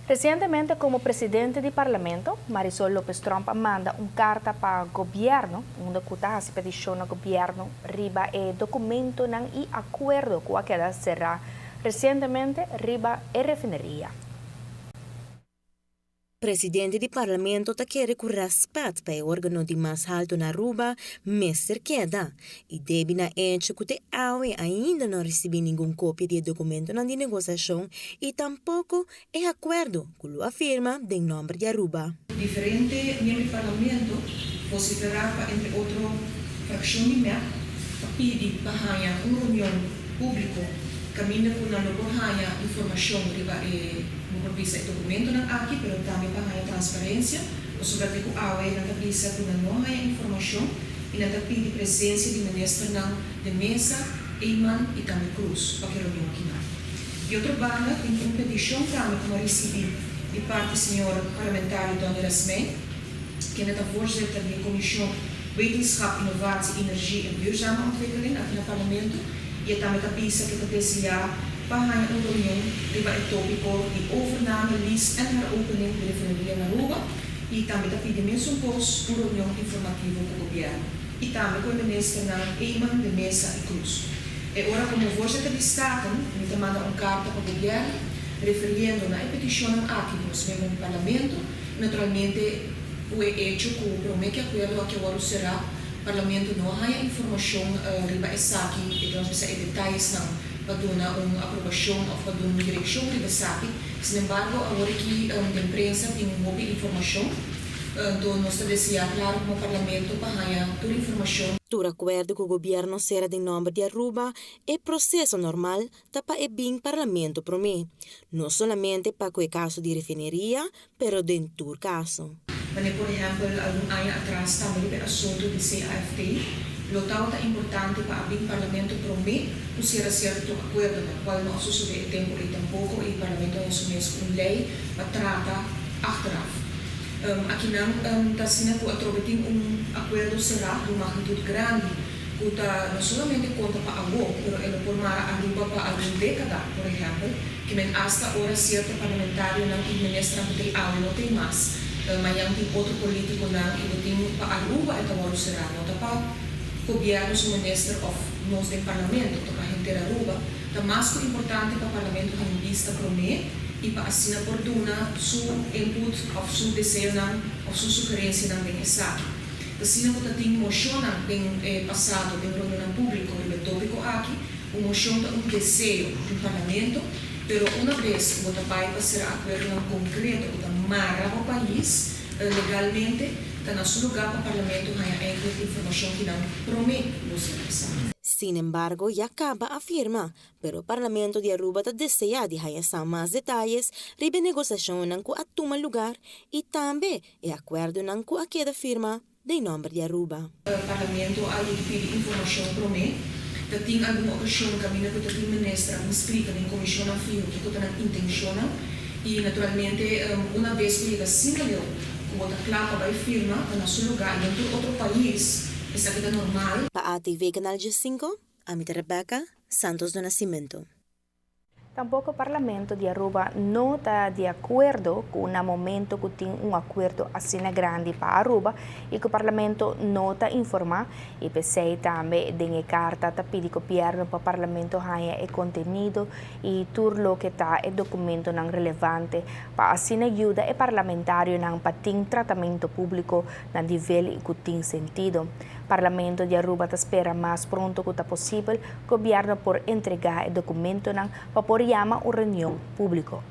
Recientemente, como presidente di Parlamento, Marisol Lopez Tromp a manda un carta pa gobierno, unda cu ta haci peticion na gobierno riba e documentonan y acuerdo cu a keda cera recientemente riba e refineria. Presidente di Parlamento ta kere cu respet pa e organo di mas halto na Aruba mester keda y debi na hecho cu te awe ainda no a ricibi ningun copia di e documentonan di negociacion y tampoco e acuerdo cu lo a firma den nomber di Aruba. Diferente miembro di Parlamento vocifera pa entre otro fraccion di mep pa pidi pa haña un reunion publico caminda cu nan lo por haña informacion riba e, bo por bisa, e documentonan aki, pero tambe pa haña transparencia, pasobra te cu awe nan ta bisa cu nan no haña informacion y nan ta pidi presencia di ministernan De Meza, Eman y tambe Croes pa cu e reunion akinan. Di otro banda tin un peticion tambe cu a ricibi di parti señor parlamentario Donny Rasmijn, kende ta voorzitter di e comision Wetenschap, Innovatie, Energie en Duurzame Ontwikkeling aki na Parlamento y e tambe ta bisa cu e ta desea pa haña un reunion riba e topico di overname, lease en heropening di refineria na Aruba y tambe ta pidi mesun cos un reunion informativo cu gobierno y tambe cu e ministernan Eman, De Meza y Croes. E ora como voorzitter di Staten mi ta manda un carta pa gobierno referiendo na e peticionnan aki di nos miembro di Parlamento y naturalmente cu e hecho cu prome cu e acuerdo aki a wordo cera Parlamento no a haya informacion riba esaki y nos bisa e detayesnan pa duna un aprobacion of pa duna un direccion riba esaki. Sinembargo awor aki den prensa tin hopi informacion, anto nos ta desea claro como Parlamento pa haya tur informacion. Tur acuerdo cu gobierno cera den nomber di Aruba, e proceso normal ta pa e bin Parlamento prome. No solamente pa cu e caso di refineria, pero den tur caso. Wanneer por ehempel algun aña atras tambe riba e asunto di CAFT, lo tabata importante pa a bin Parlamento prome cu cera cierto acuerdonan, cual no a sucede e tempo ey tampoco y Parlamento a haña su mes cu un ley pa trata achteraf. Akinan ta asina cu atrobe tin un acuerdo cera di un magnitud grandi cu ta no solamente conta pa awo, pero e lo por mara Aruba pa algun decada, por ehempel, ke men asta ora cierto parlamentarionan y ministernan cu t'ey awe no t'ey mas, mañan tin otro politiconan y bo tin pa Aruba e ta wordo cera, no ta pa gobierno su minister of nos den parlamento, ta pa henter Aruba. Ta mas cu importante pa Parlamento tin un bista prome y pa asina por duna su input of su deseonan of su sugerencianan den esaki. Ta asina cu ta tin mocionnan den e pasado den reunionnan publico riba e topico aki. Un mocion ta un deseo di un Parlamento, pero una bes cu bo ta bay pa cera acuerdonan concreto cu ta mara bo pais legalmente, ta na su lugar pa Parlamento haya eigenlijk informacion ki nan prome cu bo cera esaki. Sin embargo, ya caba a firma, pero Parlamento di Aruba ta desea di haya sa mas detayes riba e negociacionnan cu a tuma lugar y tambe e acuerdonan cu a keda firma den nomber di Aruba. Parlamento a yegi pidi informacion prome. Ta tin algun ocasion caminda cu ta tin minister a bin splica den comisionnan fiho kico ta nan intencionnan y naturalmente una bes cu yega asina leu cu bo ta cla pa bay firma ta na su lugar y den tur otro pais esaki ta normal. Pa ATV Canal 15, ami ta Rebecca Santos do Nascimento. Tampoco Parlamento di Aruba no ta di acuerdo cu na momento cu tin un acuerdo asina grandi pa Aruba y cu Parlamento no ta informa y p'esey tambe den e carta ta pidi Gobierno pa Parlamento haya e contenido y tur loke ta e documentonan relevante pa asina yuda e parlamentarionan pa tin tratamento publico na nivel y cu tin sentido. Parlamento di Aruba ta spera mas pronto cu ta posibel Gobierno por entrega e documentonan pa por yama un reunion publico.